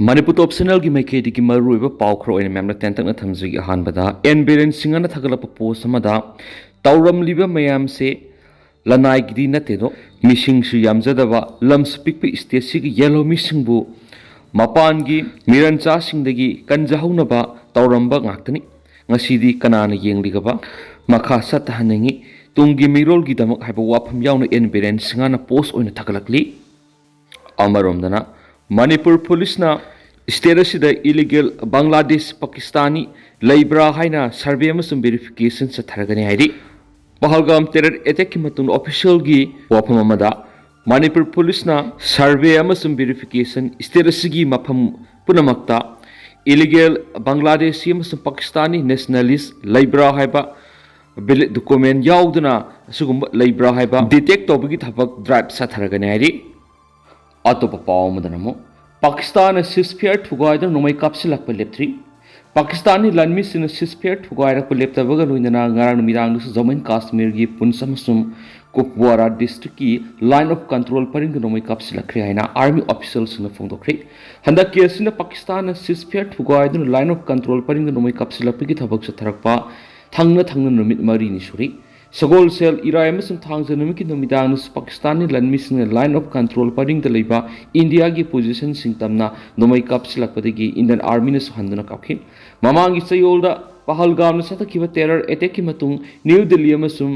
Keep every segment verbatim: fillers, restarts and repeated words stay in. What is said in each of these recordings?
ꯃꯅꯤꯄꯨꯔ ꯇꯣꯞ ꯆꯦꯅꯦꯜꯒꯤ ꯃꯥꯏꯀꯩꯗꯒꯤ ꯃꯔꯨꯑꯣꯏꯕ ꯄꯥꯎ ꯈꯔ ꯑꯣꯏꯅ ꯃꯌꯥꯝꯗ ꯇꯦꯟꯇꯛꯅ ꯊꯝꯖꯒꯦ꯫ ꯑꯍꯥꯟꯕꯗ, ꯑꯦꯟ ꯕꯤꯔꯦꯟ ꯁꯤꯡꯍꯅ ꯊꯥꯒꯠꯂꯛꯄ ꯄꯣꯁ ꯑꯃꯗ, "ꯇꯧꯔꯝꯂꯤꯕ ꯃꯌꯥꯝꯁꯦ ꯂꯅꯥꯏꯒꯤꯗꯤ ꯅꯠꯇꯦꯗꯣ, ꯃꯤꯁꯤꯡꯁꯨ ꯌꯥꯝꯖꯗꯕ, ꯂꯝꯁꯨ ꯄꯤꯛꯄ ꯁ꯭ꯇꯦꯠꯁꯤꯒꯤ ꯌꯦꯜꯍꯧꯃꯤꯁꯤꯡꯕꯨ ꯃꯄꯥꯟꯒꯤ ꯃꯤꯔꯟꯆꯥꯁꯤꯡꯗꯒꯤ ꯀꯟꯖꯍꯧꯅꯕ ꯇꯧꯔꯝꯕ ꯉꯥꯛꯇꯅꯤ꯫ ꯉꯁꯤꯗꯤ ꯀꯅꯥꯅ ꯌꯦꯡꯂꯤꯒꯕ? ꯃꯈꯥ ꯆꯠꯊꯍꯟꯅꯤꯡꯉꯤ꯫ ꯇꯨꯡꯒꯤ ꯃꯤꯔꯣꯜꯒꯤꯗꯃꯛ" ꯍꯥꯏꯕ ꯋꯥꯐꯝ ꯌꯥꯎꯅ ꯑꯦꯟ ꯕꯤꯔꯦꯟ ꯁꯤꯡꯍꯅ ꯄꯣꯁ ꯑꯣꯏꯅ ꯊꯥꯒꯠꯂꯛꯂꯤ꯫ ꯑꯃꯔꯣꯝꯗꯅ, ꯃꯅꯤꯄꯨꯔ ꯄꯨꯂꯤꯁꯅ ꯁ꯭ꯇꯦꯠ ꯑꯁꯤꯗ ꯏꯂꯤꯒꯦꯜ ꯕꯪꯒ꯭ꯂꯥꯗꯦꯁ, ꯄꯥꯀꯤꯁꯇꯥꯅꯤ ꯂꯩꯕ꯭ꯔꯥ ꯍꯥꯏꯅ ꯁꯔꯚꯦ ꯑꯃꯁꯨꯡ ꯚꯦꯔꯤꯐꯤꯀꯦꯁꯟ ꯆꯠꯊꯔꯒꯅꯤ ꯍꯥꯏꯔꯤ꯫ ꯄꯍꯜꯒꯥꯝ ꯇꯦꯔꯔ ꯑꯦꯇꯦꯛꯀꯤ ꯃꯇꯨꯡꯗ ꯑꯣꯐꯤꯁꯤꯌꯦꯜꯒꯤ ꯋꯥꯐꯝ ꯑꯃꯗ, ꯃꯅꯤꯄꯨꯔ ꯄꯨꯂꯤꯁꯅ ꯁꯔꯚꯦ ꯑꯃꯁꯨꯡ ꯚꯦꯔꯤꯐꯤꯀꯦꯁꯟ ꯁ꯭ꯇꯦꯠ ꯑꯁꯤꯒꯤ ꯃꯐꯝ ꯄꯨꯝꯅꯃꯛꯇ ꯏꯂꯤꯒꯦꯜ ꯕꯪꯒ꯭ꯂꯥꯗꯦꯁꯤ ꯑꯃꯁꯨꯡ ꯄꯥꯀꯤꯁꯇꯥꯅꯤ ꯅꯦꯁꯅꯦꯂꯤꯁ ꯂꯩꯕ꯭ꯔꯥ ꯍꯥꯏꯕ, ꯚꯦꯂꯤꯗ ꯗꯣꯀꯨꯃꯦꯟ ꯌꯥꯎꯗꯅ ꯑꯁꯤꯒꯨꯝꯕ ꯂꯩꯕ꯭ꯔꯥ ꯍꯥꯏꯕ ꯗꯤꯇꯦꯛ ꯇꯧꯕꯒꯤ ꯊꯕꯛ ꯗ꯭ꯔꯥꯏꯚ ꯆꯠꯊꯔꯒꯅꯤ ꯍꯥꯏꯔꯤ꯫ ꯑꯇꯣꯞꯄ ꯄꯥꯎ ꯑꯃꯗꯅ ꯑꯃꯨꯛ, ꯄꯥꯀꯤꯁꯇꯥꯟꯅ ꯁꯤꯁꯐꯤꯌꯔ ꯊꯨꯒꯥꯏꯗꯨꯅ ꯅꯣꯡꯃꯩ ꯀꯥꯞꯁꯤꯜꯂꯛꯄ ꯂꯦꯞꯇ꯭ꯔꯤ꯫ ꯄꯥꯀꯤꯁꯇꯥꯟꯒꯤ ꯂꯥꯟꯃꯤꯁꯤꯡꯅ ꯁꯤꯁꯐꯤꯌꯔ ꯊꯨꯒꯥꯏꯔꯛꯄ ꯂꯦꯞꯇꯕꯒ ꯂꯣꯏꯅꯅ ꯉꯔꯥꯡ ꯅꯨꯃꯤꯗꯥꯡꯗꯁꯨ ꯖꯝꯃꯨ ꯑꯦꯟ ꯀꯥꯁꯃꯤꯔꯒꯤ ꯄꯨꯟꯁ ꯑꯃꯁꯨꯡ ꯀꯨꯞꯋꯥꯔꯥ ꯗꯤꯁꯇ꯭ꯔꯤꯛꯀꯤ ꯂꯥꯏꯟ ꯑꯣꯐ ꯀꯟꯇ꯭ꯔꯣꯜ ꯄꯔꯤꯡꯗ ꯅꯣꯡꯃꯩ ꯀꯥꯞꯁꯤꯜꯂꯛꯈ꯭ꯔꯦ ꯍꯥꯏꯅ ꯑꯥꯔꯃꯤ ꯑꯣꯐꯤꯁꯤꯌꯦꯜꯁꯤꯡꯅ ꯐꯣꯡꯗꯣꯛꯈ꯭ꯔꯦ꯫ ꯍꯟꯗꯛꯀꯤ ꯑꯁꯤꯅ ꯄꯥꯀꯤꯁꯇꯥꯟꯅ ꯁꯤꯁꯐꯤꯌꯔ ꯊꯨꯒꯥꯏꯗꯨꯅ ꯂꯥꯏꯟ ꯑꯣꯐ ꯀꯟꯇ꯭ꯔꯣꯜ ꯄꯔꯤꯡꯗ ꯅꯣꯡꯃꯩ ꯀꯥꯞꯁꯤꯜꯂꯛꯄꯒꯤ ꯊꯕꯛ ꯆꯠꯊꯔꯛꯄ ꯊꯪꯅ ꯊꯪꯅ ꯅꯨꯃꯤꯠ ꯃꯔꯤꯅꯤ ꯁꯨꯔꯤ꯫ ꯁꯒꯣꯜꯁꯦꯜ, ꯏꯔꯥꯏ ꯑꯃꯁꯨꯡ ꯊꯥꯡꯖ ꯅꯨꯃꯤꯠꯀꯤ ꯅꯨꯃꯤꯗꯥꯡꯗꯁꯨ ꯄꯥꯀꯤꯁꯇꯥꯟꯒꯤ ꯂꯥꯟꯃꯤꯁꯤꯡꯅ ꯂꯥꯏꯟ ꯑꯣꯐ ꯀꯟꯇ꯭ꯔꯣꯜ ꯄꯔꯤꯡꯗ ꯂꯩꯕ ꯏꯟꯗꯤꯌꯥꯒꯤ ꯄꯣꯖꯤꯁꯟꯁꯤꯡ ꯇꯝꯅ ꯅꯣꯡꯃꯩ ꯀꯥꯞꯁꯤꯜꯂꯛꯄꯗꯒꯤ ꯏꯟꯗꯤꯌꯟ ꯑꯥꯔꯃꯤꯅꯁꯨ ꯍꯟꯗꯨꯅ ꯀꯥꯞꯈꯤ꯫ ꯃꯃꯥꯡꯒꯤ ꯆꯌꯣꯜꯗ ꯄꯍꯜꯒꯥꯝꯗ ꯆꯠꯊꯈꯤꯕ ꯇꯦꯔꯔ ꯑꯦꯇꯦꯛꯀꯤ ꯃꯇꯨꯡ ꯅ꯭ꯌꯨ ꯗꯤꯜꯂꯤ ꯑꯃꯁꯨꯡ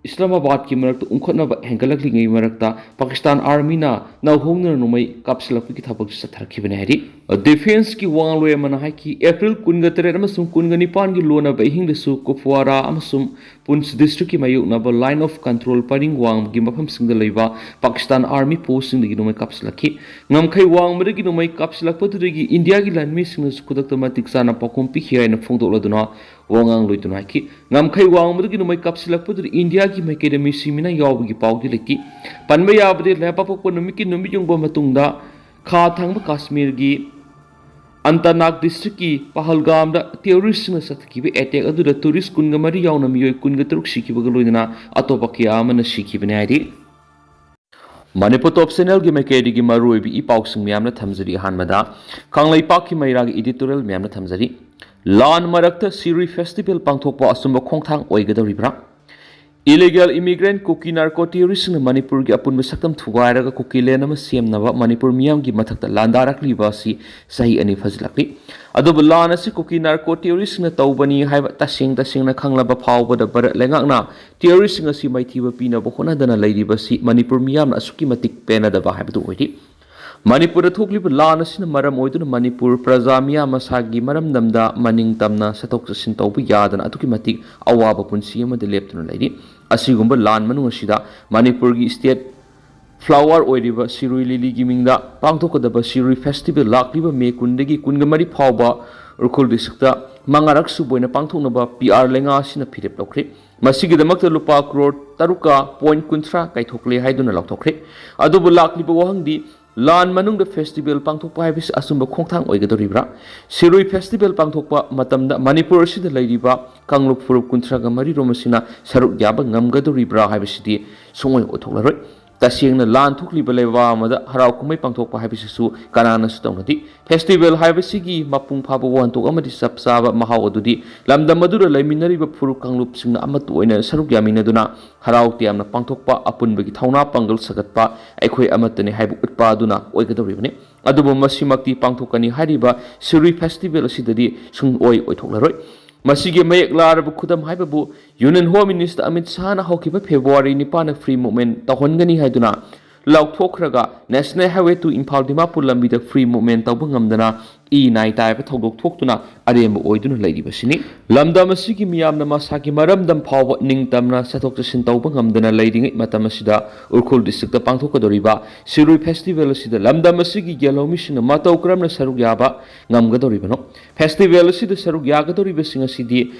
ꯏꯁꯂꯥꯃꯥꯕꯥꯗꯀꯤ ꯃꯔꯛꯇ ꯎꯪꯈꯠꯅꯕ ꯍꯦꯟꯒꯠꯂꯛꯂꯤꯉꯩ ꯃꯔꯛꯇ ꯄꯥꯀꯤꯁꯇꯥꯟ ꯑꯥꯔꯃꯤꯅ ꯅꯧꯍꯧꯅꯅ ꯅꯣꯡꯃꯩ ꯀꯥꯞꯁꯤꯜꯂꯛꯄꯒꯤ ꯊꯕꯛꯁꯨ ꯆꯠꯊꯔꯛꯈꯤꯕꯅꯤ ꯍꯥꯏꯔꯤ꯫ ꯗꯤꯐꯦꯟꯁꯀꯤ ꯋꯥ ꯉꯥꯡꯂꯣꯏ ꯑꯃꯅ ꯍꯥꯏꯈꯤ, ꯑꯦꯄ꯭ꯔꯤꯜ ꯀꯨꯟꯒ ꯇꯔꯦꯠ ꯑꯃꯁꯨꯡ ꯀꯨꯟꯒ ꯅꯤꯄꯥꯟꯒꯤ ꯂꯣꯟꯅꯕ ꯑꯍꯤꯡꯗꯁꯨ ꯀꯨꯞꯋꯥꯔꯥ ꯑꯃꯁꯨꯡ ꯄꯨꯟꯁ ꯗꯤꯁꯇ꯭ꯔꯤꯛꯀꯤ ꯃꯥꯌꯣꯛꯅꯕ ꯂꯥꯏꯟ ꯑꯣꯐ ꯀꯟꯇ꯭ꯔꯣꯜ ꯄꯔꯤꯡ ꯋꯥꯡꯃꯒꯤ ꯃꯐꯝꯁꯤꯡꯗ ꯂꯩꯕ ꯄꯥꯀꯤꯁꯇꯥꯟ ꯑꯥꯔꯃꯤ ꯄꯣꯁꯁꯤꯡꯗꯒꯤ ꯅꯣꯡꯃꯩ ꯀꯥꯞꯁꯤꯜꯂꯛꯈꯤ꯫ ꯉꯝꯈꯩ ꯋꯥꯡꯃꯗꯒꯤ ꯅꯣꯡꯃꯩ ꯀꯥꯞꯁꯤꯜꯂꯛꯄꯗꯨꯗꯒꯤ ꯏꯟꯗꯤꯌꯥꯒꯤ ꯂꯥꯟꯃꯤꯁꯤꯡꯅꯁꯨ ꯈꯨꯗꯛꯇ ꯃꯇꯤꯛ ꯆꯥꯅ ꯄꯥꯎꯈꯨꯝ ꯄꯤꯈꯤ ꯍꯥꯏꯅ ꯐꯣꯡꯗꯣꯛꯂꯗꯨꯅ ꯋꯥ ꯉꯥꯡꯂꯣꯏꯗꯨꯅ ꯍꯥꯏꯈꯤ꯫ ꯉꯝꯈꯩ ꯋꯥꯡꯃꯗꯒꯤ ꯅꯣꯡꯃꯩ ꯀꯥꯞꯁꯤꯜꯂꯛꯄꯗꯨꯗ ꯏꯟꯗꯤꯌꯥꯒꯤ ꯃꯥꯏꯀꯩꯗ ꯃꯤꯁꯤ ꯃꯤꯅꯥ ꯌꯥꯎꯕꯒꯤ ꯄꯥꯎꯗꯤ ꯂꯩꯇꯦ꯫ ꯄꯟꯕ ꯌꯥꯕꯗꯤ, ꯂꯩꯕꯥꯛꯄꯣꯛꯄ ꯅꯨꯃꯤꯠꯀꯤ ꯅꯨꯃꯤꯠ ꯌꯨꯡꯕ ꯃꯇꯨꯡꯗ ꯈꯥ ꯊꯪꯕ ꯀꯥꯁꯃꯤꯔꯒꯤ ꯑꯟꯇꯅꯥꯒ ꯗꯤꯁꯇ꯭ꯔꯤꯛꯀꯤ ꯄꯍꯜꯒꯥꯝꯗ ꯇꯦꯔꯣꯔꯤꯁ꯭ꯠꯁꯤꯡꯅ ꯆꯠꯊꯈꯤꯕ ꯑꯦꯇꯦꯛ ꯑꯗꯨꯗ ꯇꯨꯔꯤꯁ꯭ꯠ ꯀꯨꯟꯒ ꯃꯔꯤ ꯌꯥꯎꯅ ꯃꯤꯑꯣꯏ ꯀꯨꯟꯒ ꯇꯔꯨꯛ ꯁꯤꯈꯤꯕꯒ ꯂꯣꯏꯅꯅ ꯑꯇꯣꯞꯄ ꯀꯌꯥ ꯑꯃꯅ ꯁꯤꯈꯤꯕꯅꯤ ꯍꯥꯏꯔꯤ꯫ ꯃꯅꯤꯄꯨꯔ ꯇꯣꯞ ꯆꯦꯅꯦꯜꯒꯤ ꯃꯥꯏꯀꯩꯗꯒꯤ ꯃꯔꯨꯑꯣꯏꯕ ꯏ ꯄꯥꯎꯁꯤꯡ ꯃꯌꯥꯝꯅ ꯊꯝꯖꯔꯤ꯫ ꯑꯍꯥꯟꯕꯗ ꯀꯪꯂꯩꯄꯥꯛꯀꯤ ꯃꯩꯔꯥꯒꯤ ꯏꯗꯤꯇꯣꯔꯤꯌꯦꯜ ꯃꯌꯥꯝꯅ ꯊꯝꯖꯔꯤ꯫ ꯂꯥꯟ ꯃꯔꯛꯇ ꯁꯤꯔꯨꯏ ꯐꯦꯁꯇꯤꯚꯦꯜ ꯄꯥꯡꯊꯣꯛꯄ ꯑꯆꯨꯝꯕ ꯈꯣꯡꯊꯥꯡ ꯑꯣꯏꯒꯗꯧꯔꯤꯕ꯭ꯔꯥ? ꯏꯂꯤꯒꯦꯜ ꯏꯃꯤꯒ꯭ꯔꯦꯟ ꯀꯨꯀꯤ ꯅꯥꯔꯀꯣ ꯇꯦꯔꯣꯔꯤꯁꯁꯤꯡꯅ ꯃꯅꯤꯄꯨꯔꯒꯤ ꯑꯄꯨꯟꯕ ꯁꯛꯇꯝ ꯊꯨꯒꯥꯏꯔꯒ ꯀꯨꯀꯤ ꯂꯦꯟ ꯑꯃ ꯁꯦꯝꯅꯕ ꯃꯅꯤꯄꯨꯔ ꯃꯤꯌꯥꯝꯒꯤ ꯃꯊꯛꯇ ꯂꯥꯟꯗꯥꯔꯛꯂꯤꯕ ꯑꯁꯤ ꯆꯍꯤ ꯑꯅꯤ ꯐꯥꯖꯤꯜꯂꯛꯂꯤ꯫ ꯑꯗꯨꯕꯨ ꯂꯥꯟ ꯑꯁꯤ ꯀꯨꯀꯤ ꯅꯥꯔꯀꯣ ꯇꯦꯔꯣꯔꯤꯁꯁꯤꯡꯅ ꯇꯧꯕꯅꯤ ꯍꯥꯏꯕ ꯇꯁꯦꯡ ꯇꯁꯦꯡꯅ ꯈꯪꯂꯕ ꯐꯥꯎꯕꯗ ꯚꯥꯔꯠ ꯂꯩꯉꯥꯛꯅ ꯇꯦꯔꯣꯔꯤꯁꯁꯤꯡ ꯑꯁꯤ ꯃꯥꯏꯊꯤꯕ ꯄꯤꯅꯕ ꯍꯣꯠꯅꯗꯅ ꯂꯩꯔꯤꯕꯁꯤ ꯃꯅꯤꯄꯨꯔ ꯃꯤꯌꯥꯝꯅ ꯑꯁꯨꯛꯀꯤ ꯃꯇꯤꯛ ꯄꯦꯟꯅꯗꯕ ꯍꯥꯏꯕꯗꯨ ꯑꯣꯏꯔꯤ꯫ ꯃꯅꯤꯄꯨꯔꯗ ꯊꯣꯛꯂꯤꯕ ꯂꯥꯟ ꯑꯁꯤꯅ ꯃꯔꯝ ꯑꯣꯏꯗꯨꯅ ꯃꯅꯤꯄꯨꯔ ꯄ꯭ꯔꯖꯥ ꯃꯤꯌꯥꯝ ꯃꯁꯥꯒꯤ ꯃꯔꯝꯗꯝꯗ ꯃꯅꯤꯡ ꯇꯝꯅ ꯆꯠꯊꯣꯛ ꯆꯠꯁꯤꯟ ꯇꯧꯕ ꯌꯥꯗꯅ ꯑꯗꯨꯛꯀꯤ ꯃꯇꯤꯛ ꯑꯋꯥꯕ ꯄꯨꯟꯁꯤ ꯑꯃꯗ ꯂꯦꯞꯇꯨꯅ ꯂꯩꯔꯤ꯫ ꯑꯁꯤꯒꯨꯝꯕ ꯂꯥꯟ ꯃꯅꯨꯡ ꯑꯁꯤꯗ ꯃꯅꯤꯄꯨꯔꯒꯤ ꯁ꯭ꯇꯦꯠ ꯐ꯭ꯂꯥꯋꯔ ꯑꯣꯏꯔꯤꯕ ꯁꯤꯔꯨꯏ ꯂꯤꯂꯤꯒꯤ ꯃꯤꯡꯗ ꯄꯥꯡꯊꯣꯛꯀꯗꯕ ꯁꯤꯔꯨꯏ ꯐꯦꯁꯇꯤꯚꯦꯜ ꯂꯥꯛꯂꯤꯕ ꯃꯦ ꯀꯨꯟꯗꯒꯤ ꯀꯨꯟꯒ ꯃꯔꯤ ꯐꯥꯎꯕ ꯎꯈ꯭ꯔꯨꯜ ꯗꯤꯁꯇ꯭ꯔꯤꯛꯇ ꯃꯉꯥꯔꯛ ꯁꯨꯕ ꯑꯣꯏꯅ ꯄꯥꯡꯊꯣꯛꯅꯕ ꯄꯤ ꯑꯥꯔ ꯂꯩꯉꯥꯛ ꯑꯁꯤꯅ ꯐꯤꯔꯦꯞ ꯂꯧꯈ꯭ꯔꯦ꯫ ꯃꯁꯤꯒꯤꯗꯃꯛꯇ ꯂꯨꯄꯥ ꯀ꯭ꯔꯣꯔ ꯇꯔꯨꯛꯀ ꯄꯣꯏꯟ ꯀꯨꯟꯊ꯭ꯔꯥ ꯀꯥꯏꯊꯣꯛꯂꯦ ꯍꯥꯏꯗꯨꯅ ꯂꯥꯎꯊꯣꯛꯈ꯭ꯔꯦ꯫ ꯑꯗꯨꯕꯨ ꯂꯥꯛꯂꯤꯕ ꯋꯥꯍꯪꯗꯤ, ꯂꯥꯟ ꯃꯅꯨꯡꯗ ꯐꯦꯁꯇꯤꯚꯦꯜ ꯄꯥꯡꯊꯣꯛꯄ ꯍꯥꯏꯕꯁꯤ ꯑꯆꯨꯝꯕ ꯈꯣꯡꯊꯥꯡ ꯑꯣꯏꯒꯗꯧꯔꯤꯕ꯭ꯔꯥ? ꯁꯤꯔꯨꯏ ꯐꯦꯁꯇꯤꯚꯦꯜ ꯄꯥꯡꯊꯣꯛꯄ ꯃꯇꯝꯗ ꯃꯅꯤꯄꯨꯔ ꯑꯁꯤꯗ ꯂꯩꯔꯤꯕ ꯀꯥꯡꯂꯨꯞ ꯐꯨꯔꯨꯞ ꯀꯨꯟꯊ꯭ꯔꯥꯒ ꯃꯔꯤ ꯔꯣꯝ ꯑꯁꯤꯅ ꯁꯔꯨꯛ ꯌꯥꯕ ꯉꯝꯒꯗꯧꯔꯤꯕ꯭ꯔꯥ ꯍꯥꯏꯕꯁꯤꯗꯤ ꯁꯨꯡꯑꯣꯏ ꯑꯣꯏꯊꯣꯛꯂꯔꯣꯏ꯫ ꯇꯁꯦꯡꯅ ꯂꯥꯟ ꯊꯣꯛꯂꯤꯕ ꯂꯩꯕꯥꯛ ꯑꯃꯗ ꯍꯔꯥꯎ ꯀꯨꯝꯍꯩ ꯄꯥꯡꯊꯣꯛꯄ ꯍꯥꯏꯕꯁꯤꯁꯨ ꯀꯅꯥꯅꯁꯨ ꯇꯧꯅꯗꯦ꯫ ꯐꯦꯁꯇꯤꯚꯦꯜ ꯍꯥꯏꯕꯁꯤꯒꯤ ꯃꯄꯨꯡ ꯐꯥꯕ ꯋꯥꯍꯟꯊꯣꯛ ꯑꯃꯗꯤ ꯆꯞ ꯆꯥꯕ ꯃꯍꯥꯎ ꯑꯗꯨꯗꯤ ꯂꯝꯗꯝ ꯑꯗꯨꯗ ꯂꯩꯃꯤꯟꯅꯔꯤꯕ ꯐꯨꯔꯨꯞ ꯀꯥꯡꯂꯨꯞꯁꯤꯡꯅ ꯑꯃꯠꯇ ꯑꯣꯏꯅ ꯁꯔꯨꯛ ꯌꯥꯃꯤꯟꯅꯗꯨꯅ ꯍꯔꯥꯎ ꯇꯌꯥꯝꯅ ꯄꯥꯡꯊꯣꯛꯄ, ꯑꯄꯨꯟꯕꯒꯤ ꯊꯧꯅꯥ ꯄꯥꯡꯒꯜ ꯁꯥꯒꯠꯄ, ꯑꯩꯈꯣꯏ ꯑꯃꯠꯇꯅꯤ ꯍꯥꯏꯕ ꯎꯠꯄ ꯑꯗꯨꯅ ꯑꯣꯏꯒꯗꯧꯔꯤꯕꯅꯤ꯫ ꯑꯗꯨꯕꯨ ꯃꯁꯤꯃꯛꯇꯤ ꯄꯥꯡꯊꯣꯛꯀꯅꯤ ꯍꯥꯏꯔꯤꯕ ꯁꯤꯔꯨꯏ ꯐꯦꯁꯇꯤꯚꯦꯜ ꯑꯁꯤꯗꯗꯤ ꯁꯨꯡꯑꯣꯏ ꯑꯣꯏꯊꯣꯛꯂꯔꯣꯏ꯫ ꯃꯁꯤꯒꯤ ꯃꯌꯦꯛ ꯂꯥꯔꯕ ꯈꯨꯗꯝ ꯍꯥꯏꯕꯕꯨ ꯌꯨꯅꯤꯌꯟ ꯍꯣꯝ ꯃꯤꯅꯤꯁꯇꯔ ꯑꯃꯤꯠ ꯁꯥꯍꯅ ꯍꯧꯈꯤꯕ ꯐꯦꯕ꯭ꯔꯨꯋꯥꯔꯤ ꯅꯤꯄꯥꯟꯗ ꯐ꯭ꯔꯤ ꯃꯨꯚꯃꯦꯟꯠ ꯇꯧꯍꯟꯒꯅꯤ ꯍꯥꯏꯗꯨꯅ ꯂꯥꯎꯊꯣꯛꯈ꯭ꯔꯒ national highway two Imphal Dimapur ꯂꯝꯕꯤꯗ ꯐ꯭ꯔꯤ ꯃꯨꯚꯃꯦꯟꯠ ꯇꯧꯕ ꯉꯝꯗꯅ ꯏ ꯅꯥꯏ ꯇꯥꯏꯕ ꯊꯧꯗꯣꯛ ꯊꯣꯛꯇꯨꯅ ꯑꯔꯦꯝꯕ ꯑꯣꯏꯗꯨꯅ ꯂꯩꯔꯤꯕꯁꯤꯅꯤ꯫ ꯂꯝꯗꯝ ꯑꯁꯤꯒꯤ ꯃꯤꯌꯥꯝꯅ ꯃꯁꯥꯒꯤ ꯃꯔꯝꯗꯝ ꯐꯥꯎꯕ ꯅꯤꯡꯇꯝꯅ ꯆꯠꯊꯣꯛ ꯆꯠꯁꯤꯟ ꯇꯧꯕ ꯉꯝꯗꯅ ꯂꯩꯔꯤꯉꯩ ꯃꯇꯝ ꯑꯁꯤꯗ ꯎꯈ꯭ꯔꯨꯜ ꯗꯤꯁꯇ꯭ꯔꯤꯛꯇ ꯄꯥꯡꯊꯣꯛꯀꯗꯧꯔꯤꯕ ꯁꯤꯔꯨꯏ ꯐꯦꯁꯇꯤꯚꯦꯜ ꯑꯁꯤꯗ ꯂꯝꯗꯝ ꯑꯁꯤꯒꯤ ꯌꯦꯜꯍꯧꯃꯤꯁꯤꯡꯅ ꯃꯇꯧ ꯀꯔꯝꯅ ꯁꯔꯨꯛ ꯌꯥꯕ ꯉꯝꯒꯗꯧꯔꯤꯕꯅꯣ? ꯐꯦꯁꯇꯤꯚꯦꯜ ꯑꯁꯤꯗ ꯁꯔꯨꯛ ꯌꯥꯒꯗꯧꯔꯤꯕꯁꯤꯡ ꯑꯁꯤꯗꯤ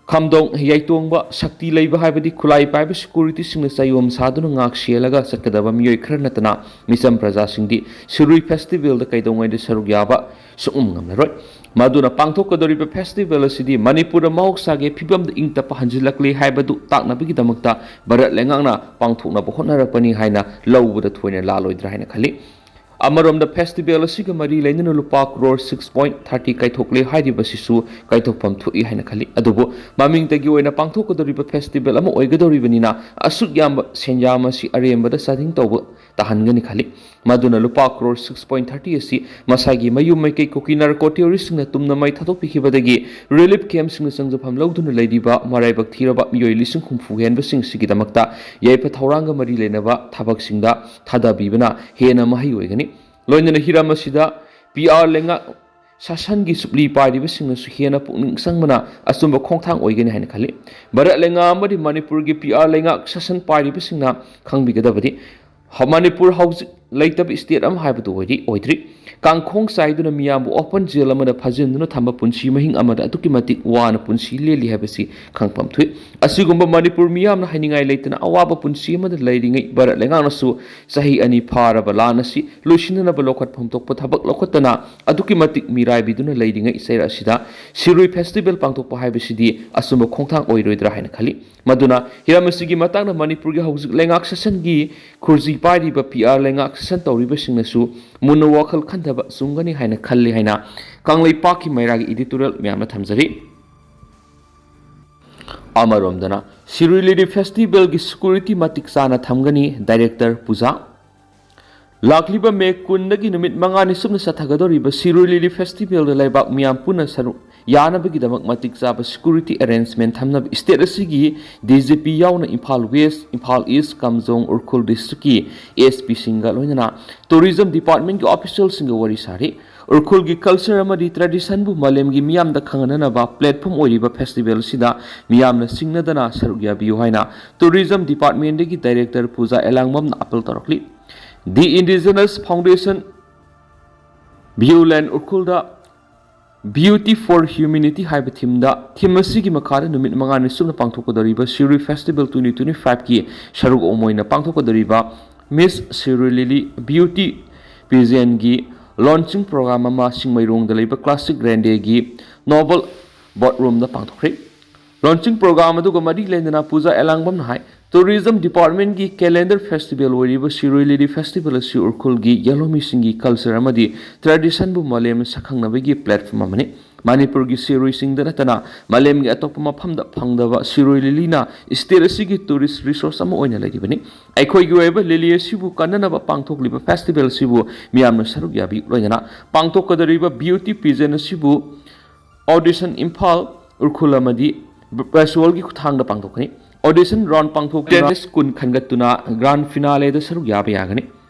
ꯈꯥꯝꯗꯣꯡ ꯌꯥꯏꯇꯣꯡꯕ, ꯁꯛꯇꯤ ꯂꯩꯕ ꯍꯥꯏꯕꯗꯤ ꯈꯨꯠꯂꯥꯏ ꯄꯥꯏꯕ ꯁꯦꯀ꯭ꯌꯨꯔꯤꯇꯤꯁꯤꯡꯅ ꯆꯌꯣꯝ ꯁꯥꯗꯨꯅ ꯉꯥꯛ ꯁꯦꯜꯂꯒ ꯆꯠꯀꯗꯕ ꯃꯤꯑꯣꯏ ꯈꯔ ꯅꯠꯇꯅ ꯃꯤꯆꯝ ꯄ꯭ꯔꯖꯥꯁꯤꯡꯗꯤ ꯁꯤꯔꯨꯏ ꯐꯦꯁꯇꯤꯚꯦꯜꯗ ꯀꯩꯗꯧꯉꯩꯗ ꯁꯔꯨꯛ ꯌꯥꯕ ꯁꯨꯡꯉꯝ ꯉꯝꯂꯔꯣꯏ꯫ ꯃꯗꯨꯅ ꯄꯥꯡꯊꯣꯛꯀꯗꯧꯔꯤꯕ ꯐꯦꯁꯇꯤꯚꯦꯜ ꯑꯁꯤꯗꯤ ꯃꯅꯤꯄꯨꯔꯗ ꯃꯍꯧꯁꯥꯒꯤ ꯐꯤꯕꯝꯗ ꯏꯪ ꯇꯞꯄ ꯍꯟꯖꯤꯜꯂꯛꯂꯤ ꯍꯥꯏꯕꯗꯨ ꯇꯥꯛꯅꯕꯒꯤꯗꯃꯛꯇ ꯚꯥꯔꯠ ꯂꯩꯉꯥꯛꯅ ꯄꯥꯡꯊꯣꯛꯅꯕ ꯍꯣꯠꯅꯔꯛꯄꯅꯤ ꯍꯥꯏꯅ ꯂꯧꯕꯗ ꯊꯣꯏꯅ ꯂꯥꯜꯂꯣꯏꯗ꯭ꯔꯥ ꯍꯥꯏꯅ ꯈꯜꯂꯤ꯫ ꯑꯃꯔꯣꯝꯗ ꯐꯦꯁꯇꯤꯚꯦꯜ ꯑꯁꯤꯒ ꯃꯔꯤ ꯂꯩꯅꯅ ꯂꯨꯄꯥ ꯀ꯭ꯔꯣꯔ ꯁꯤꯛꯁ ꯄꯣꯏꯟ ꯊꯥꯔꯇꯤ ꯀꯥꯏꯊꯣꯛꯂꯦ ꯍꯥꯏꯔꯤꯕꯁꯤꯁꯨ ꯀꯥꯏꯊꯣꯛꯐꯝ ꯊꯣꯛꯏ ꯍꯥꯏꯅ ꯈꯜꯂꯤ꯫ ꯑꯗꯨꯕꯨ ꯃꯃꯤꯡꯇꯒꯤ ꯑꯣꯏꯅ ꯄꯥꯡꯊꯣꯛꯀꯗꯧꯔꯤꯕ ꯐꯦꯁꯇꯤꯚꯦꯜ ꯑꯃ ꯑꯣꯏꯒꯗꯧꯔꯤꯕꯅꯤꯅ ꯑꯁꯨꯛ ꯌꯥꯝꯕ ꯁꯦꯟꯖꯥ ꯃꯁꯤ ꯑꯔꯦꯝꯕꯗ ꯆꯥꯗꯤꯡ ꯇꯧꯕ ꯇꯥꯍꯟꯒꯅꯤ ꯈꯜꯂꯤ꯫ ꯃꯗꯨꯅ ꯂꯨꯄꯥ ꯀ꯭ꯔꯣꯔ ꯁꯤꯛꯁ ꯄꯣꯏꯟ ꯊꯥꯔꯇꯤ ꯑꯁꯤ ꯃꯁꯥꯒꯤ ꯃꯌꯨꯝ ꯃꯥꯏꯀꯩ ꯀꯨꯀꯤ ꯅꯥꯔꯀꯣ ꯇꯦꯔꯣꯔꯤꯁ꯭ꯠꯁꯤꯡꯅ ꯇꯨꯝꯅ ꯃꯩ ꯊꯥꯗꯣꯛꯄꯤꯈꯤꯕꯗꯒꯤ ꯔꯤꯂꯤꯐ ꯀꯦꯝꯞꯁꯤꯡꯗ ꯆꯪꯖꯐꯝ ꯂꯧꯗꯨꯅ ꯂꯩꯔꯤꯕ ꯃꯔꯥꯏꯕꯛ ꯊꯤꯔꯕ ꯃꯤꯑꯣꯏ ꯂꯤꯁꯤꯡ ꯍꯨꯝꯐꯨ ꯍꯦꯟꯕꯁꯤꯡꯁꯤꯒꯤꯗꯃꯛꯇ ꯌꯥꯏꯐ ꯊꯧꯔꯥꯡꯒ ꯃꯔꯤ ꯂꯩꯅꯕ ꯊꯕꯛꯁꯤꯡꯗ ꯊꯥꯗꯕꯤꯕꯅ ꯍꯦꯟꯅ ꯃꯍꯩ ꯑꯣꯏꯒꯅꯤ꯫ ꯂꯣꯏꯅꯅ ꯍꯤꯔꯝ ꯑꯁꯤꯗ ꯄꯤ ꯑꯥꯔ ꯂꯩꯉꯥꯛ ꯁꯥꯁꯟꯒꯤ ꯁꯨꯞꯂꯤ ꯄꯥꯏꯔꯤꯕꯁꯤꯡꯅꯁꯨ ꯍꯦꯟꯅ ꯄꯨꯛꯅꯤꯡ ꯆꯪꯕꯅ ꯑꯆꯨꯝꯕ ꯈꯣꯡꯊꯥꯡ ꯑꯣꯏꯒꯅꯤ ꯍꯥꯏꯅ ꯈꯜꯂꯤ꯫ ꯚꯥꯔꯠ ꯂꯩꯉꯥꯛ ꯑꯃꯗꯤ ꯃꯅꯤꯄꯨꯔꯒꯤ ꯄꯤ ꯑꯥꯔ ꯂꯩꯉꯥꯛ ꯁꯥꯁꯟ ꯄꯥꯏꯔꯤꯕꯁꯤꯡꯅ ꯈꯪꯕꯤꯒꯗꯕꯗꯤ, ꯍ-, ꯃꯅꯤꯄꯨꯔ ꯍꯧꯖꯤꯛ ꯂꯩꯇꯕ ꯁ꯭ꯇꯦꯠ ꯑꯃ ꯍꯥꯏꯕꯗꯨ ꯑꯣꯏꯗꯤ ꯑꯣꯏꯗ꯭ꯔꯤ꯫ ꯀꯥꯡꯈꯣꯡ ꯆꯥꯏꯗꯨꯅ ꯃꯤꯌꯥꯝꯕꯨ ꯑꯣꯄꯟ ꯖꯦꯜ ꯑꯃꯗ ꯐꯥꯖꯤꯟꯗꯨꯅ ꯊꯝꯕ ꯄꯨꯟꯁꯤ ꯃꯍꯤꯡ ꯑꯃꯗ ꯑꯗꯨꯛꯀꯤ ꯃꯇꯤꯛ ꯋꯥꯅ ꯄꯨꯟꯁꯤ ꯂꯦꯜꯂꯤ ꯍꯥꯏꯕꯁꯤ ꯈꯪꯐꯝ ꯊꯣꯛꯏ꯫ ꯑꯁꯤꯒꯨꯝꯕ ꯃꯅꯤꯄꯨꯔ ꯃꯤꯌꯥꯝꯅ ꯍꯥꯏꯅꯤꯡꯉꯥꯏ ꯂꯩꯇꯅ ꯑꯋꯥꯕ ꯄꯨꯟꯁꯤ ꯑꯃꯗ ꯂꯩꯔꯤꯉꯩ ꯚꯥꯔꯠ ꯂꯩꯉꯥꯛꯅꯁꯨ ꯆꯍꯤ ꯑꯅꯤ ꯐꯥꯔꯕ ꯂꯥꯟ ꯑꯁꯤ ꯂꯣꯏꯁꯤꯟꯅꯅꯕ ꯂꯧꯈꯠꯐꯝ ꯊꯣꯛꯄ ꯊꯕꯛ ꯂꯧꯈꯠꯇꯅ ꯑꯗꯨꯛꯀꯤ ꯃꯇꯤꯛ ꯃꯤꯔꯥꯏꯕꯤꯗꯨꯅ ꯂꯩꯔꯤꯉꯩ ꯆꯩꯔꯛ ꯑꯁꯤꯗ ꯁꯤꯔꯨꯏ ꯐꯦꯁꯇꯤꯚꯦꯜ ꯄꯥꯡꯊꯣꯛꯄ ꯍꯥꯏꯕꯁꯤꯗꯤ ꯑꯆꯨꯝꯕ ꯈꯣꯡꯊꯥꯡ ꯑꯣꯏꯔꯣꯏꯗ꯭ꯔꯥ ꯍꯥꯏꯅ ꯈꯜꯂꯤ꯫ ꯃꯗꯨꯅ ꯍꯤꯔꯝ ꯑꯁꯤꯒꯤ ꯃꯇꯥꯡꯗ ꯃꯅꯤꯄꯨꯔꯒꯤ ꯍꯧꯖꯤꯛ ꯂꯩꯉꯥꯛ ꯁꯥꯁꯟꯒꯤ ꯈꯨꯔꯖꯤ ꯄꯥꯏꯔꯤꯕ ꯄꯤ ꯑꯥꯔ ꯂꯩꯉꯥꯛ ꯁꯥꯁꯟ ꯇꯧꯔꯤꯕꯁꯤꯡꯅꯁꯨ ꯃꯨꯟꯅ ꯋꯥꯈꯜ ꯈꯟꯊꯕ ꯆꯨꯝꯒꯅꯤ ꯍꯥꯏꯅ ꯈꯜꯂꯤ ꯍꯥꯏꯅ ꯀꯪꯂꯩꯄꯥꯛꯀꯤ ꯃꯩꯔꯥꯒꯤ ꯏꯗꯤꯇꯣꯔꯤꯌꯦꯜ ꯃꯌꯥꯝꯅ ꯊꯝꯖꯔꯤ꯫ ꯑꯃꯔꯣꯝꯗꯅ ꯁꯤꯔꯨꯏ ꯂꯤꯂꯤ ꯐꯦꯁꯇꯤꯚꯦꯜꯒꯤ ꯁꯦꯀ꯭ꯌꯨꯔꯤꯇꯤ ꯃꯇꯤꯛ ꯆꯥꯅ ꯊꯝꯒꯅꯤ ꯗꯥꯏꯔꯦꯛꯇꯔ ꯄꯨꯖꯥ꯫ ꯂꯥꯛꯂꯤꯕ ꯃꯦ ꯀꯨꯟꯗꯒꯤ ꯅꯨꯃꯤꯠ ꯃꯉꯥꯅꯤ ꯆꯨꯞꯅ ꯆꯠꯊꯒꯗꯧꯔꯤꯕ ꯁꯤꯔꯨꯏ ꯂꯤꯂꯤ ꯐꯦꯁꯇꯤꯚꯦꯜꯗ ꯂꯩꯕꯥꯛ ꯃꯤꯌꯥꯝ ꯄꯨꯟꯅ ꯁꯔꯨꯛ ꯌꯥꯅꯕꯒꯤꯗꯃꯛ ꯃꯇꯤꯛ ꯆꯥꯕ ꯁꯦꯀ꯭ꯌꯨꯔꯤꯇꯤ ꯑꯦꯔꯦꯟꯖꯃꯦꯟ ꯊꯝꯅꯕ ꯁ꯭ꯇꯦꯠ ꯑꯁꯤꯒꯤ ꯗꯤ ꯖꯤ ꯄꯤ ꯌꯥꯎꯅ ꯏꯝꯐꯥꯜ ꯋꯦꯁ, ꯏꯝꯐꯥꯜ ꯏꯁ, ꯀꯥꯝꯖꯣꯡ, ꯎꯈ꯭ꯔꯨꯜ ꯗꯤꯁꯇ꯭ꯔꯤꯛꯀꯤ ꯑꯦꯁ ꯄꯤꯁꯤꯡꯒ ꯂꯣꯏꯅꯅ ꯇꯨꯔꯤꯖꯝ ꯗꯤꯄꯥꯔꯠꯃꯦꯟꯒꯤ ꯑꯣꯐꯤꯁꯤꯌꯦꯜꯁꯤꯡꯒ ꯋꯥꯔꯤ ꯁꯥꯔꯤ꯫ ꯎꯈ꯭ꯔꯨꯜꯒꯤ ꯀꯜꯆꯔ ꯑꯃꯗꯤ ꯇ꯭ꯔꯦꯗꯤꯁꯟꯕꯨ ꯃꯥꯂꯦꯝꯒꯤ ꯃꯤꯌꯥꯝꯗ ꯈꯪꯍꯟꯅꯅꯕ ꯄ꯭ꯂꯦꯠꯐꯣꯝ ꯑꯣꯏꯔꯤꯕ ꯐꯦꯁꯇꯤꯚꯦꯜ ꯑꯁꯤꯗ ꯃꯤꯌꯥꯝꯅ ꯁꯤꯡꯅꯗꯅ ꯁꯔꯨꯛ ꯌꯥꯕꯤꯌꯨ ꯍꯥꯏꯅ ꯇꯨꯔꯤꯖꯝ ꯗꯤꯄꯥꯔꯠꯃꯦꯟꯗꯒꯤ ꯗꯥꯏꯔꯦꯛꯇꯔ ꯄꯨꯖꯥ ꯑꯦꯂꯥꯡꯕꯝꯅ ꯑꯥꯄꯤꯜ ꯇꯧꯔꯛꯂꯤ꯫ ꯗꯤ ꯏꯟꯗꯤꯖꯤꯅꯁ ꯐꯥꯎꯟꯗꯦꯁꯟ, ꯚ꯭ꯌꯨꯂꯦꯟ ꯎꯈ꯭ꯔꯨꯜꯗ Beauty for Humanity ꯍꯥꯏꯕ ꯊꯤꯝꯗ, ꯊꯤꯝ ꯑꯁꯤꯒꯤ ꯃꯈꯥꯗ ꯅꯨꯃꯤꯠ ꯃꯉꯥꯅꯤ ꯆꯨꯞꯅ ꯄꯥꯡꯊꯣꯛꯀꯗꯧꯔꯤꯕ ꯁꯤꯔꯣꯏ ꯐꯦꯁꯇꯤꯚꯦꯜ ꯇ꯭ꯋꯦꯟꯇꯤ ꯇ꯭ꯋꯦꯟꯇꯤ ꯐꯥꯏꯚꯀꯤ ꯁꯔꯨꯛ ꯑꯃ ꯑꯣꯏꯅ ꯄꯥꯡꯊꯣꯛꯀꯗꯧꯔꯤꯕ ꯃꯤꯁ ꯁꯤꯔꯣꯏ ꯂꯤꯂꯤ ꯕ꯭ꯌꯨꯇꯤ ꯄꯤꯖꯦꯟꯒꯤ ꯂꯣꯟꯆꯤꯡ ꯄ꯭ꯔꯣꯒ꯭ꯔꯥꯝ ꯑꯃ ꯁꯤꯡꯃꯩꯔꯣꯡꯗ ꯂꯩꯕ ꯀ꯭ꯂꯥꯁꯤꯛ ꯔꯦꯟꯗꯦꯒꯤ ꯅꯣꯕꯜ ꯕꯣꯠꯔꯨꯝꯗ ꯄꯥꯡꯊꯣꯛꯈ꯭ꯔꯦ꯫ ꯂꯣꯟꯆꯤꯡ ꯄ꯭ꯔꯣꯒ꯭ꯔꯥꯝ ꯑꯗꯨꯒ ꯃꯔꯤ ꯂꯩꯅꯅ ꯄꯨꯖꯥ ꯑꯦꯂꯥꯡꯕꯝꯅ ꯍꯥꯏ, ꯇꯨꯔꯤꯖꯝ ꯗꯤꯄꯥꯔꯠꯃꯦꯟꯒꯤ ꯀꯦꯂꯦꯟꯗꯔ ꯐꯦꯁꯇꯤꯚꯦꯜ ꯑꯣꯏꯔꯤꯕ ꯁꯤꯔꯣꯏ ꯂꯤꯂꯤ ꯐꯦꯁꯇꯤꯚꯦꯜ ꯑꯁꯤ ꯎꯈ꯭ꯔꯨꯜꯒꯤ ꯌꯦꯜꯍꯧꯃꯤꯁꯤꯡꯒꯤ ꯀꯜꯆꯔ ꯑꯃꯗꯤ ꯇ꯭ꯔꯦꯗꯤꯁꯟꯕꯨ ꯃꯥꯂꯦꯝ ꯁꯛꯈꯪꯅꯕꯒꯤ ꯄ꯭ꯂꯦꯠꯐꯣꯝ ꯑꯃꯅꯤ꯫ ꯃꯅꯤꯄꯨꯔꯒꯤ ꯁꯤꯔꯣꯏꯁꯤꯡꯗ ꯅꯠꯇꯅ ꯃꯥꯂꯦꯝꯒꯤ ꯑꯇꯣꯞꯄ ꯃꯐꯝꯗ ꯐꯪꯗꯕ ꯁꯤꯔꯣꯏ ꯂꯤꯂꯤꯅ ꯁ꯭ꯇꯦꯠ ꯑꯁꯤꯒꯤ ꯇꯨꯔꯤꯁ ꯔꯤꯁꯣꯔꯁ ꯑꯃ ꯑꯣꯏꯅ ꯂꯩꯔꯤꯕꯅꯤ꯫ ꯑꯩꯈꯣꯏꯒꯤ ꯑꯣꯏꯕ ꯂꯤꯂꯤ ꯑꯁꯤꯕꯨ ꯀꯟꯅꯅꯕ ꯄꯥꯡꯊꯣꯛꯂꯤꯕ ꯐꯦꯁꯇꯤꯚꯦꯜ ꯑꯁꯤꯕꯨ ꯃꯤꯌꯥꯝꯅ ꯁꯔꯨꯛ ꯌꯥꯕꯤꯌꯨ꯫ ꯂꯣꯏꯅꯅ ꯄꯥꯡꯊꯣꯛꯀꯗꯧꯔꯤꯕ ꯕ꯭ꯌꯨꯇꯤ ꯄꯤꯖꯦꯟ ꯑꯁꯤꯕꯨ ꯑꯣꯗꯤꯁꯟ ꯏꯝꯐꯥꯜ, ꯎꯈ꯭ꯔꯨꯜ ꯑꯃꯗꯤ ꯚꯔꯆꯨꯋꯦꯜꯒꯤ ꯈꯨꯠꯊꯥꯡꯗ ꯄꯥꯡꯊꯣꯛꯀꯅꯤ꯫ ꯑꯣꯗꯤꯁꯟ ꯔꯥꯎꯟ ꯄꯥꯡꯊꯣꯛꯇꯨꯅ ꯀꯨꯟ ꯈꯟꯒꯠꯇꯨꯅ ꯒ꯭ꯔꯥꯟ ꯐꯤꯅꯥꯂꯦꯗ ꯁꯔꯨꯛ ꯌꯥꯕ ꯌꯥꯒꯅꯤ꯫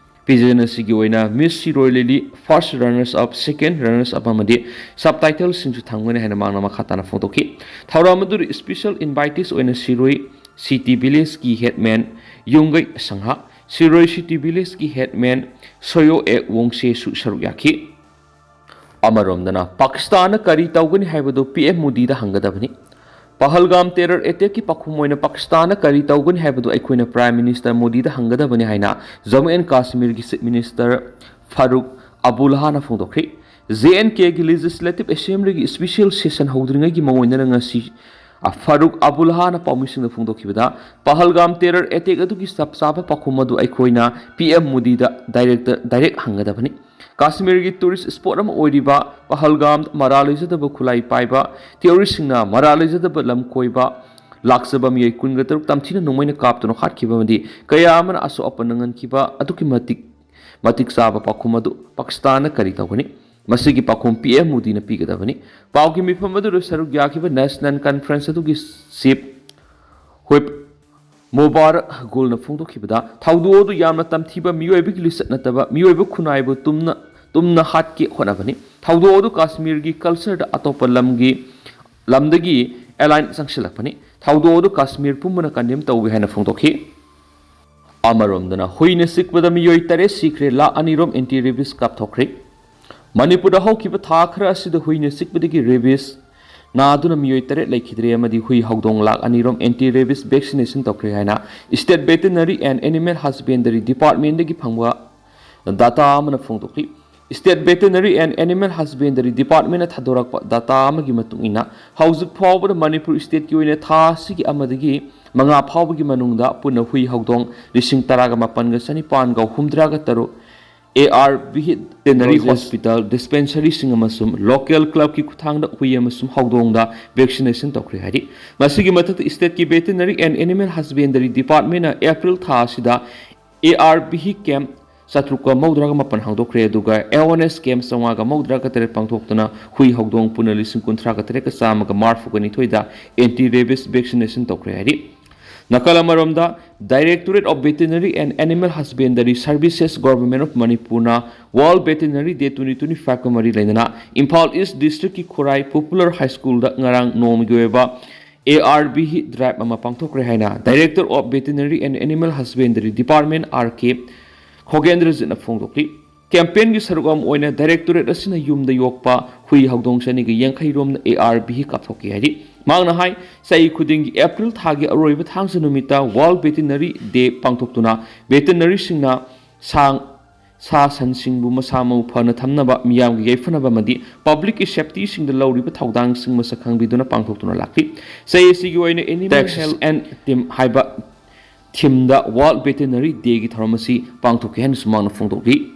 ꯄꯤꯖꯦꯟ ꯑꯁꯤꯒꯤ ꯑꯣꯏꯅ ꯃꯤꯁ ꯁꯤꯔꯣꯏ ꯂꯤꯂꯤ ꯐꯥꯔꯁ ꯔꯅꯔꯁ ꯑꯞ, ꯁꯦꯀꯦꯟ ꯔꯅꯔꯁ ꯑꯞ ꯑꯃꯗꯤ ꯁꯕ ꯇꯥꯏꯇꯜꯁꯤꯡꯁꯨ ꯊꯝꯒꯅꯤ ꯍꯥꯏꯅ ꯃꯍꯥꯛꯅ ꯃꯈꯥ ꯇꯥꯅ ꯐꯣꯡꯗꯣꯛꯈꯤ꯫ ꯊꯧꯔꯝ ꯑꯗꯨꯗ ꯏꯁꯄꯤꯁꯦꯜ ꯏꯟꯚꯥꯏꯇꯤꯁ ꯑꯣꯏꯅ ꯁꯤꯔꯣꯏ ꯁꯤꯇꯤ ꯚꯤꯂꯦꯖꯀꯤ ꯍꯦꯗꯃꯦꯟ ꯌꯨꯝꯒꯩ ꯁꯪꯍꯥ, ꯁꯤꯔꯣꯏ ꯁꯤꯇꯤ ꯚꯤꯂꯦꯖꯀꯤ ꯍꯦꯗꯃꯦꯟ ꯁꯣꯌꯣ ꯑꯦꯛ ꯋꯣꯡꯁꯦꯁꯨ ꯁꯔꯨꯛ ꯌꯥꯈꯤ꯫ ꯑꯃꯔꯣꯝꯗꯅ ꯄꯥꯀꯤꯁꯇꯥꯟꯅ ꯀꯔꯤ ꯇꯧꯒꯅꯤ ꯍꯥꯏꯕꯗꯨ ꯄꯤ ꯑꯦꯝ ꯃꯣꯗꯤꯗ ꯍꯪꯒꯗꯕꯅꯤ꯫ ꯄꯍꯜꯒꯥꯝ ꯇꯦꯔꯔ ꯑꯦꯇꯦꯛꯀꯤ ꯄꯥꯎꯈꯨꯝ ꯑꯣꯏꯅ ꯄꯥꯀꯤꯁꯇꯥꯟꯅ ꯀꯔꯤ ꯇꯧꯒꯅꯤ ꯍꯥꯏꯕꯗꯨ ꯑꯩꯈꯣꯏꯅ ꯄ꯭ꯔꯥꯏꯝ ꯃꯤꯅꯤꯁꯇꯔ ꯃꯣꯗꯤꯗ ꯍꯪꯒꯗꯕꯅꯤ ꯍꯥꯏꯅ ꯖꯝꯃꯨ ꯑꯦꯟ ꯀꯥꯁꯃꯤꯔꯒꯤ ꯆꯤꯐ ꯃꯤꯅꯤꯁꯇꯔ ꯐꯥꯔꯨꯛ ꯑꯕꯨꯜꯍꯥꯅ ꯐꯣꯡꯗꯣꯛꯈ꯭ꯔꯦ꯫ ꯖꯦ ꯑꯦꯟ ꯀꯦꯒꯤ ꯂꯦꯖꯤꯁꯂꯦꯇꯤꯚ ꯑꯦꯁꯦꯝꯕ꯭ꯂꯤꯒꯤ ꯏꯁꯄꯤꯁꯤꯌꯦꯜ ꯁꯦꯁꯟ ꯍꯧꯗ꯭ꯔꯤꯉꯩꯒꯤ ꯃꯉꯣꯟꯗꯅ ꯉꯁꯤ, ꯑ, ꯐꯥꯔꯨꯛ ꯑꯕꯨꯜꯍꯥꯅ ꯄꯥꯎꯃꯤꯁꯤꯡꯗ ꯐꯣꯡꯗꯣꯛꯈꯤꯕꯗ, ꯄꯍꯜꯒꯥꯝ ꯇꯦꯔꯔ ꯑꯦꯇꯦꯛ ꯑꯗꯨꯒꯤ ꯆꯞ ꯆꯥꯕ ꯄꯥꯎꯈꯨꯝ ꯑꯗꯨ ꯑꯩꯈꯣꯏꯅ ꯄꯤ ꯑꯦꯝ ꯃꯣꯗꯤꯗ ꯗꯥꯏꯔꯦꯛꯇ, ꯗꯥꯏꯔꯦꯛ ꯍꯪꯒꯗꯕꯅꯤ꯫ ꯀꯥꯁꯃꯤꯔꯒꯤ ꯇꯨꯔꯤꯁ ꯁ꯭ꯄꯣꯠ ꯑꯃ ꯑꯣꯏꯔꯤꯕ ꯄꯍꯜꯒꯥꯝ ꯃꯔꯥꯜ ꯂꯩꯖꯗꯕ ꯈꯨꯠꯂꯥꯏ ꯄꯥꯏꯕ ꯇꯦꯔꯣꯔꯤꯁꯁꯤꯡꯅ ꯃꯔꯥꯜ ꯂꯩꯖꯗꯕ ꯂꯝ ꯀꯣꯏꯕ ꯂꯥꯛꯆꯕ ꯃꯤꯑꯣꯏ ꯀꯨꯟꯒ ꯇꯔꯨꯛ ꯇꯝꯊꯤꯅ ꯅꯣꯡꯃꯩꯅ ꯀꯥꯞꯇꯨꯅ ꯍꯥꯠꯈꯤꯕ ꯑꯃꯗꯤ ꯀꯌꯥ ꯑꯃꯅ ꯑꯁꯣꯛ ꯑꯄꯟ ꯅꯪꯍꯟꯈꯤꯕ ꯑꯗꯨꯛꯀꯤ ꯃꯇꯤꯛ, ꯃꯇꯤꯛ ꯆꯥꯕ ꯄꯥꯎꯈꯨꯝ ꯑꯗꯨ ꯄꯥꯀꯤꯁꯇꯥꯟꯅ ꯀꯔꯤ ꯇꯧꯒꯅꯤ? ꯃꯁꯤꯒꯤ ꯄꯥꯎꯈꯨꯝ ꯄꯤ ꯑꯦꯝ ꯃꯣꯗꯤꯅ ꯄꯤꯒꯗꯕꯅꯤ꯫ ꯄꯥꯎꯒꯤ ꯃꯤꯐꯝ ꯑꯗꯨꯗ ꯁꯔꯨꯛ ꯌꯥꯈꯤꯕ ꯅꯦꯁꯅꯦꯜ ꯀꯟꯐꯔꯦꯟꯁ ꯑꯗꯨꯒꯤ ꯆꯤꯐ ꯍꯨꯏꯞ ꯃꯨꯕꯥꯔꯛ ꯒꯨꯜꯅ ꯐꯣꯡꯗꯣꯛꯈꯤꯕꯗ, ꯊꯧꯗꯣꯛ ꯑꯗꯨ ꯌꯥꯝꯅ ꯇꯝꯊꯤꯕ ꯃꯤꯑꯣꯏꯕꯒꯤ ꯂꯤꯆꯠ ꯅꯠꯇꯕ ꯃꯤꯑꯣꯏꯕ ꯈꯨꯟꯅꯥꯏꯕꯨ ꯇꯨꯝꯅ, ꯇꯨꯝꯅ ꯍꯥꯠꯀꯦ ꯍꯣꯠꯅꯕꯅꯤ꯫ ꯊꯧꯗꯣꯛ ꯑꯗꯨ ꯀꯥꯁꯃꯤꯔꯒꯤ ꯀꯜꯆꯔꯗ ꯑꯇꯣꯞꯄ ꯂꯝꯒꯤ, ꯂꯝꯗꯒꯤ ꯑꯦꯂꯥꯏꯟ ꯆꯪꯁꯤꯜꯂꯛꯄꯅꯤ꯫ ꯊꯧꯗꯣꯛ ꯑꯗꯨ ꯀꯥꯁꯃꯤꯔ ꯄꯨꯝꯕꯅ ꯀꯟꯗꯦꯝ ꯇꯧꯏ ꯍꯥꯏꯅ ꯐꯣꯡꯗꯣꯛꯈꯤ꯫ ꯑꯃꯔꯣꯝꯗꯅ ꯍꯨꯏꯅ ꯆꯤꯛꯄꯗ ꯃꯤꯑꯣꯏ ꯇꯔꯦꯠ ꯁꯤꯈ꯭ꯔꯦ, ꯂꯥꯈ ꯑꯅꯤ ꯔꯣꯝ ꯑꯦꯟꯇꯤ ꯔꯦꯕꯤꯁ ꯀꯥꯞꯊꯣꯛꯈ꯭ꯔꯦ꯫ ꯃꯅꯤꯄꯨꯔꯗ ꯍꯧꯈꯤꯕ ꯊꯥ ꯈꯔ ꯑꯁꯤꯗ ꯍꯨꯏꯅ ꯆꯤꯛꯄꯗꯒꯤ ꯔꯦꯕꯤꯁ ꯅꯥꯗꯨꯅ ꯃꯤꯑꯣꯏ ꯇꯔꯦꯠ ꯂꯩꯈꯤꯗ꯭ꯔꯦ ꯑꯃꯗꯤ ꯍꯨꯏ ꯍꯧꯗꯣꯡ ꯂꯥꯈ ꯑꯅꯤꯔꯣꯝ ꯑꯦꯟꯇꯤ ꯔꯦꯕꯤꯁ ꯚꯦꯛꯁꯤꯅꯦꯁꯟ ꯇꯧꯈ꯭ꯔꯦ ꯍꯥꯏꯅ State Veterinary and Animal Husbandry Departmentꯗꯒꯤ ꯐꯪꯕ ꯗꯥꯇꯥ ꯑꯃꯅ ꯐꯣꯡꯗꯣꯛꯂꯤ꯫ State Veterinary and Animal Husbandry Departmentꯅ ꯊꯥꯗꯣꯔꯛꯄ ꯗꯥꯇꯥ ꯑꯃꯒꯤ ꯃꯇꯨꯡ ꯏꯟꯅ, ꯍꯧꯖꯤꯛ ꯐꯥꯎꯕꯗ ꯃꯅꯤꯄꯨꯔ stateꯀꯤ ꯑꯣꯏꯅ ꯊꯥ ꯑꯁꯤꯒꯤ ꯑꯃꯗꯒꯤ ꯃꯉꯥ ꯐꯥꯎꯕꯒꯤ ꯃꯅꯨꯡꯗ ꯄꯨꯟꯅ ꯍꯨꯏ ꯍꯧꯗꯣꯡ ꯂꯤꯁꯤꯡ ꯇꯔꯥꯒ ꯃꯥꯄꯟꯒ ꯆꯅꯤꯄꯥꯟꯒ ꯍꯨꯝꯗ꯭ꯔꯥꯒ ꯇꯔꯨꯛ, ARV Veterinary Hospital, dispensaryꯁꯤꯡ ꯑꯃꯁꯨꯡ local clubꯀꯤ ꯈꯨꯠꯊꯥꯡꯗ ꯍꯨꯏ ꯑꯃꯁꯨꯡ ꯍꯧꯗꯣꯡꯗ ꯚꯦꯛꯁꯤꯅꯦꯁꯟ ꯇꯧꯈ꯭ꯔꯦ ꯍꯥꯏꯔꯤ꯫ ꯃꯁꯤꯒꯤ ꯃꯊꯛꯇ stateꯀꯤ Veterinary and Animal Husbandry Departmentꯅ April ꯊꯥ ꯑꯁꯤꯗ ARV camp ꯆꯥꯇ꯭ꯔꯨꯛꯀ ꯃꯧꯗ꯭ꯔꯥꯒ ꯃꯥꯄꯟ ꯍꯥꯡꯗꯣꯛꯈ꯭ꯔꯦ, ꯑꯗꯨꯒ awareness camp ꯆꯥꯝꯃꯉꯥꯒ ꯃꯧꯗ꯭ꯔꯥꯒ ꯇꯔꯦꯠ ꯄꯥꯡꯊꯣꯛꯇꯨꯅ ꯍꯨꯏ ꯍꯧꯗꯣꯡ ꯄꯨꯟꯅ ꯂꯤꯁꯤꯡ ꯀꯨꯟꯊ꯭ꯔꯥꯒ ꯇꯔꯦꯠꯀ ꯆꯥꯝꯃꯒ ꯃꯔꯤꯐꯨꯒ ꯅꯤꯊꯣꯏꯗ anti rabies vaccination ꯇꯧꯈ꯭ꯔꯦ ꯍꯥꯏꯔꯤ꯫ ꯅꯥꯀꯜ ꯑꯃꯔꯣꯝꯗ, Directorate of Veterinary and Animal Husbandry Services, Government of Manipurꯅ World Veterinary Day twenty twenty-fiveꯀ ꯃꯔꯤ ꯂꯩꯅꯅ ꯏꯝꯐꯥꯜ East Districtꯀꯤ ꯈꯨꯔꯥꯏ Popular High Schoolꯗ ꯉꯔꯥꯡ ꯅꯣꯡꯃꯒꯤ ꯑꯣꯏꯕ ARV drive ꯑꯃ ꯄꯥꯡꯊꯣꯛꯈ꯭ꯔꯦ ꯍꯥꯏꯅ Director of Veterinary and Animal Husbandry Department, R K ꯈꯣꯒꯦꯟꯗ꯭ꯔꯖꯤꯠꯅ ꯐꯣꯡꯗꯣꯛꯂꯤ꯫ Campaignꯒꯤ ꯁꯔꯨꯛ ꯑꯃ ꯑꯣꯏꯅ Directorate ꯑꯁꯤꯅ ꯌꯨꯝꯗ ꯌꯣꯛꯄ ꯍꯨꯏ ꯍꯧꯗꯣꯡ ꯆꯅꯤꯒ ꯌꯥꯡꯈꯩ ꯔꯣꯝꯅ ARV ꯀꯥꯞꯊꯣꯛꯈꯤ ꯍꯥꯏꯔꯤ꯫ ꯃꯍꯥꯛꯅ ꯍꯥꯏ, ꯆꯍꯤ ꯈꯨꯗꯤꯡꯒꯤ April ꯊꯥꯒꯤ ꯑꯔꯣꯏꯕ ꯊꯥꯡꯖ ꯅꯨꯃꯤꯠꯇ World Veterinary Day ꯄꯥꯡꯊꯣꯛꯇꯨꯅ veterinaryꯁꯤꯡꯅ ꯁꯥ, ꯁꯥ ꯁꯟꯁꯤꯡꯕꯨ ꯃꯁꯥ ꯃꯎ ꯐꯅ ꯊꯝꯅꯕ, ꯃꯤꯌꯥꯝꯒꯤ ꯌꯥꯏꯐꯅꯕ ꯑꯃꯗꯤ publicꯀꯤ safetyꯁꯤꯡꯗ ꯂꯧꯔꯤꯕ ꯊꯧꯗꯥꯡꯁꯤꯡ ꯃꯁꯛ ꯈꯪꯕꯤꯗꯨꯅ ꯄꯥꯡꯊꯣꯛꯇꯨꯅ ꯂꯥꯛꯂꯤ꯫ ꯆꯍꯤ ꯑꯁꯤꯒꯤ ꯑꯣꯏꯅ Animal Health and Team ꯍꯥꯏꯕ themeꯗ World Veterinary Dayꯒꯤ ꯊꯧꯔꯝ ꯑꯁꯤ ꯄꯥꯡꯊꯣꯛꯈꯤ ꯍꯥꯏꯅꯁꯨ ꯃꯍꯥꯛꯅ ꯐꯣꯡꯗꯣꯛꯂꯤ꯫